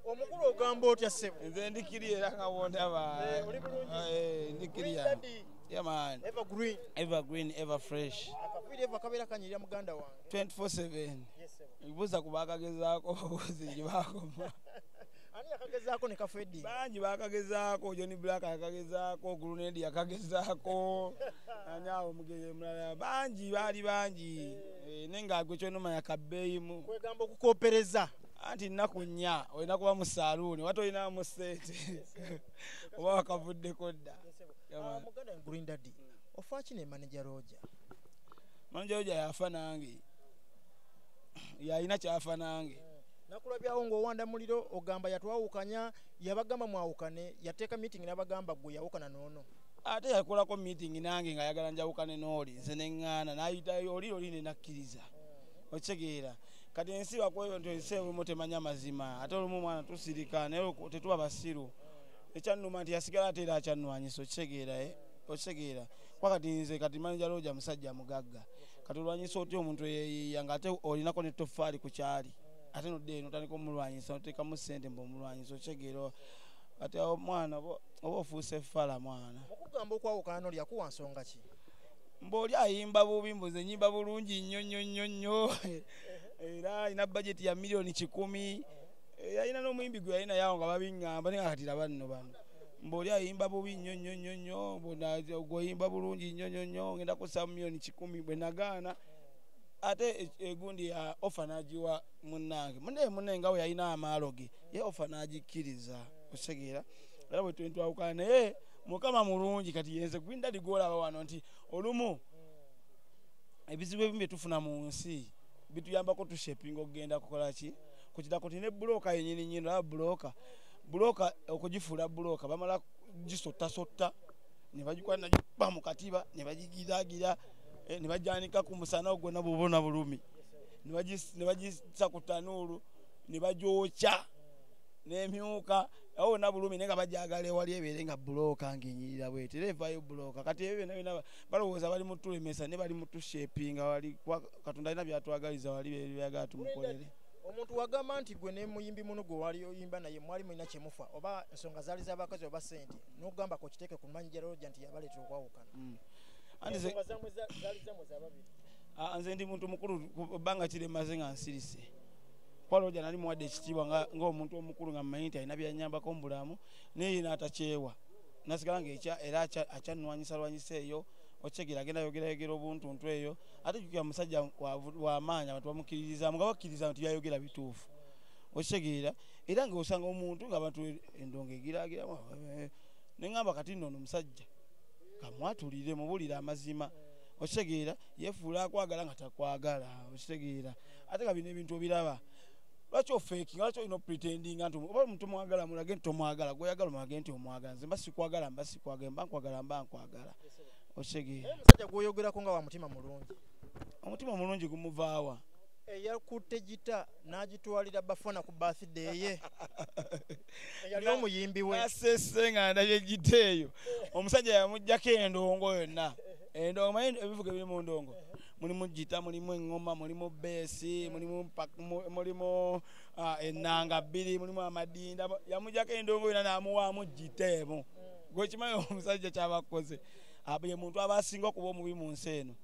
Omukulu ogamba otya ssebo? Nze ndikiri era nga bwondaba. Oli bulungi? Ndikiri. Green Daddy. Yeah man. Evergreen. Evergreen, ever fresh. Akaviiri eva kabeera kanyirira muganda wange. 24/7. Yes, ssebo. Buuza ku baakagezaako obuuzi gye baakoma. Ani yakagezaako ne kafedi? Bangi baakagezaako, Johnny Black yakagezaako, Grenade yakagezaako. Ani awo omugezi omulala bangi baali bangi. Naye nga gwe ky'onomanya kabbeeyimu. Kwegamba okukopereza. Anti nnaku nnya olina kuba mu saaluuni oba tolinamu ssente oba wakavuddeko dda. Muganda wange Green Daddy, ofa ki ne manager Roger? Manager Roger yafa nange. Yalina ky'afa nange. Nakulabyawo ng'owanda muliro ogamba yatwawukanya, yabagamba mwawukane, yateeka meeting n'abagamba gwe yawukana n'ono. Ate yakolako meeting nange ng'ayagala njawukane n'oli, nze ne ŋŋaana, n'ayitayo oli oli ne nakkiriza. Okitegeera. Kati ensi bakweyo nti ensi olumu temanya mazima, ate olumu mwana tusirika naye tetuba basiru. Ekyannuma nti yasigala ate era akyannwanyisa, okitegeera, Okitegeera. Kuba kati nze kati manager Roger musajja mugagga. Kati olwanyisa otya omuntu eyeeyiiya ng'ate olinako ne toffaali ku kyali. Ate nodda eno otandika omulwanyisa, oteekamu ssente mbu omulwanyisa, okitegeera. Kati awo mwana oba ofuuse fala mwana. Okugamba okwawukana n'oli yakuwa nsonga ki? Mbu oli ayimba bubi, mbu nze nnyimba bulungi nnyo nnyo nnyo nnyo. Era alina bajeti ya miliyoni 100. Alina n'omuyimbi gwe yalina yawo nga babiŋŋamba, naye nga kati laba nno bano. Mbu oli ayimba bubi nnyo nnyo nnyo nnyo, mbu gwe oyimba bulungi nnyo nnyo nnyo, ngenda kussa miliyoni 100 bwe nagaana. Ate egundi ya ofa n'agiwa munnange. Munnaye munnaye nga we yalina amaalo ge, ye ofa n'agikkiriza, okitegeera. Era bwe twawukana naye Mukama mulungi kati yenze Green Daddy gw'olaba wano nti olumu ebizibu ebimu bye tufuna mu nsi bituyambako tushapinga okugenda kukola ki? Kukirako nti ne bbulooka yennyini nnyini, olaba bbulooka okugifuula bbulooka bamala gisottasotta ne bagikwata nagikuba mu katiba ne bagigiraagira, ne bagyanika ku musana ogwo gwonna bw'obona bulumi, ne bagissa ku ttanuulu ne bagyokya n'emyuka, awo wonna bulumi naye nga bagyagala ewali ebeere nga bbulooka ng'enyirira bw'eti, era evaayo bbulooka. Kati ebyo byonna byonna balowooza bali mu tulemesa naye bali mu tushapinga wali, kuba Katonda alina by'atwagaliza wali byeyagala tumukolere. Omuntu wagamba nti gwe ne muyimbi muno gwe wali oyimba naye mwali mulina kye mufa, oba ensonga zaali z'abakazi oba ssente, n'ogamba ko kiteeke ku manager Roger nti yabaleetera okwawukana. Anti nze Ensonga zammwe zaali zammwe za babiri. Nze ndi muntu mukulu, ebbanga kiremaze nga nsirise. Kuba Roger nali muwadde ekitiibwa ng'omuntu omukulu nga mmanyi nti alina byannyambako mu bulamu, naye ye n'atakyewa. Nasigala era akyannwanyisa lwanyisa eyo, okitegeera, agenda ayogerayogera obuntuntu eyo. Ate jjukira musajja wa maanyi, abantu bamukkiririzaamu nga bakkiriza nti by'ayogera bituufu. Okitegeera, era ng'osanga omuntu ng'abantu endongo egiraagiramu, ne ŋŋamba kati nno ono omusajja kamwatulire, mubuulire amazima. Okitegeera, yeefuula akwagala nga takwagala, okitegeera. Ate nga bino ebintu obiraba. Lwaki ofeekinga, lwaki olina okupretendinga nti oba omuntu omwagala mulage nti tomwagala, gw'oyagala omulage nti omwagala. Nze mba sikwagala, mba sikwagala, mba nkwagala, mba nkwagala. Okitegeera. Naye omusajja gw'oyogerako nga wa mutima mulungi. Omutima omulungi gumuvaawa? Eyakutte gita n'agitwalira Bafana ku birthday ye. Eyali omuyimbi we. Nasese nga ndabye gita eyo. Omusajja yamuggyako endongo yonna. Endongo, manyi ebivuga ebiri mu ndongo? Mulimu gita, mulimu eŋŋoma, mulimu beesi, mulimu ennanga bbiri, mulimu amadinda. Yamuggyako endongo yonna n'amuwaamu gita emu. Gwe okimanyi omusajja ky'aba akoze? Ye muntu aba asinga okuba omubi mu nsi eno.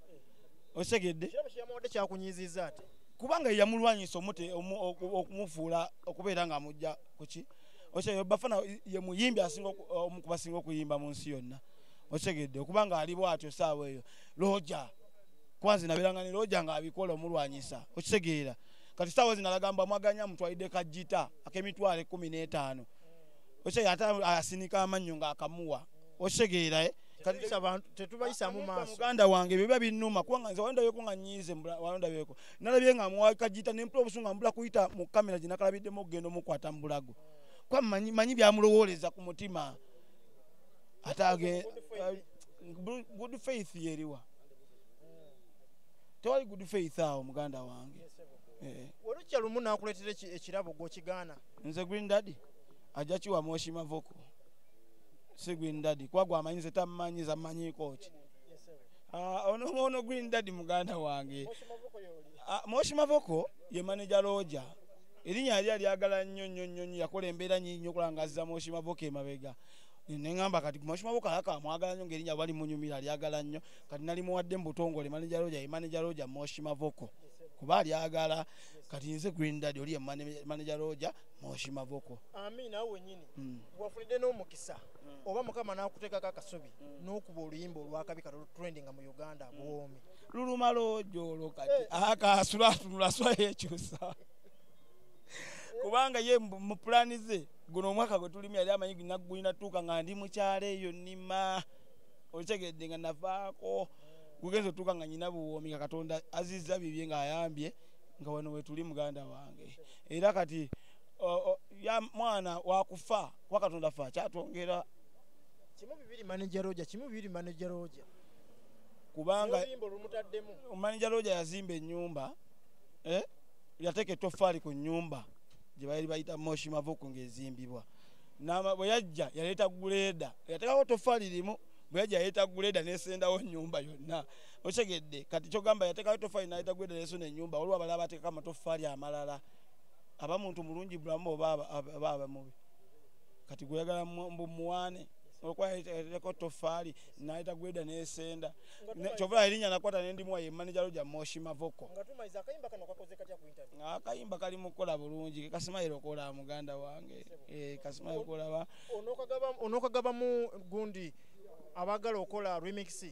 Okitegedde? Ekirabo kye yamuwadde kyakunyiizizza ate? Kubanga ye yamulwanyisa okumufuula okubeera ng'amugja ku ki? Okitegedde? Bafana ye muyimbi asinga omu ku basinga okuyimba mu nsi yonna. Okitegedde? Okubanga ali bw'atyo ssaawa eyo. Roger. Kwanza nabeeranga ne Roger ng'abikola omulwanyisa. Okitegeera? Kati ssaawa zino alagamba mwaganya mutwalidde ka gita ak'emitwalo ekkumi n'etaano. Okitegeera? Ate asinika amannyo ng'akamuwa. Okitegeera, eh? Kati Tetubayisa bantu, tetubayisaamu maaso. Muganda wange ebyo biba binnuma kubanga nze wandabyeko nga nnyiize, wandabyeko. Nalabye nga muwa kagita ne mpula obusungu nga mbula kuyita mu kamera gye nakalabiddemu okugenda omukwata mu bulago. Kuba manyi byamulowooleza ku mutima. Ate good faith yeriwa. Tewali good faith awo muganda wange. Olukya lumu n'akuleetera ekirabo gw'okigaana. Nze Green Daddy ajja kiwa Moshi Mavoko. Si Green Daddy kuba gw'amanyi nze tammanyi, zammanyiiko ki? Ono Green Daddy muganda wange. Moshi Mavoko ye manager Roger. Erinnya yali alyagala nnyo nnyo nnyo nnyo, yakola embeera nnyingi nnyo okulaba ng'azza Moshi Mavoko emabega. Ne ŋŋamba kati Moshi Mavoko alaka amwagala nnyo ng'erinnya bali munyumira alyagala nnyo. Kati nalimuwadde mu butongole manager Roger, ye manager Roger Moshi Mavoko. Kuba alyagala. Kati nze Green Daddy oli ye manager Roger Moshi Mavoko. Amiina, awo wennyini. Wafunidde n'omukisa oba Mukama n'akuteekako akasubi n'okuba oluyimba olwakabi kati trending mu Uganda buwoomi. Luluma loojo olwo kati. Akasula atunula swa yeekyusa. Kubanga ye mu pulaani ze guno omwaka gwe tulimu yali amanyi naggulina tuuka nga ndi mukyalo eyo nnima. Okitegedde nga navaako. Gugenze otuuka nga nnyina buwoomi nga Katonda azizza bibye ng'ayambye nga wano we tuli muganda wange. Era kati ya mwana wakufa kuba Katonda fa akyatwongera. Kimu bibiri manager Roger, kimu bibiri manager Roger. Kubanga oluyimba olumutaddemu. Manager Roger yazimba ennyumba, yateeka ettoffaali ku nnyumba gye baali bayita Moshi Mavoko ng'ezimbibwa. Bwe yajja yaleeta guleeda, yateekako ettoffaali limu, bwe yajja yaleeta guleeda n'esendawo ennyumba yonna. Okitegedde? Kati ky'ogamba yateekawo ettoffaali n'aleeta guleeda n'esonda ennyumba, waliwo abalala bateekako amatoffaali amalala. Aba muntu mulungi bulamu oba aba mubi. Kati gwe oyagala mbu muwaane. Olwokuba yateekako ettoffaali n'aleeta guleeda n'esenda. Ky'ova erinnya nakwata ne ndimuwa ye manager Roger Moshi Mavoko. Nga tumaliza akayimba kano kakoze katya ku internet? Akayimba kali mu kukola bulungi, kasimayiro kola muganda wange. Kasimayiro kolaba. Onookagabamu gundi abaagala okola remix?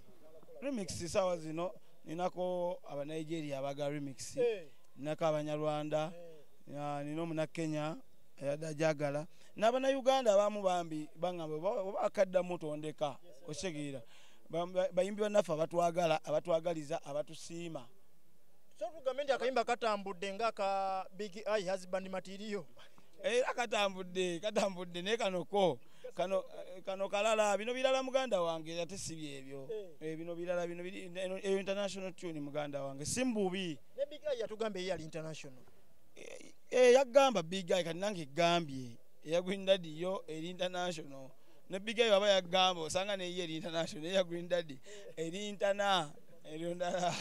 Remix ssaawa zino ninako Abanigeria abaagala remix, ninako Abanyarwanda, nina Omunnakenya eyadde agyagala, n'Abannayuganda abamu bambi baŋŋamba oba akaddamu tondeka, okitegeera. Bayimbi bannaffe abatwagala, abatwagaliza, abatusiima. So tugambe nti akayimba katambudde ng'aka Big Eye husband material. Era katambudde naye kano ko, kano kalala, bino birala muganda wange, ate si byebyo. Bino birala, bino biri, eyo international tune muganda wange, si mbubi. Ne Big Eye yatugamba ye yali international. Yagamba Big Eye, kati nange gambye eya Green Daddy yo eri international. Ne Big Eye baba yagamba osanga ne ye eri international, eya Green Daddy eri eri ndala.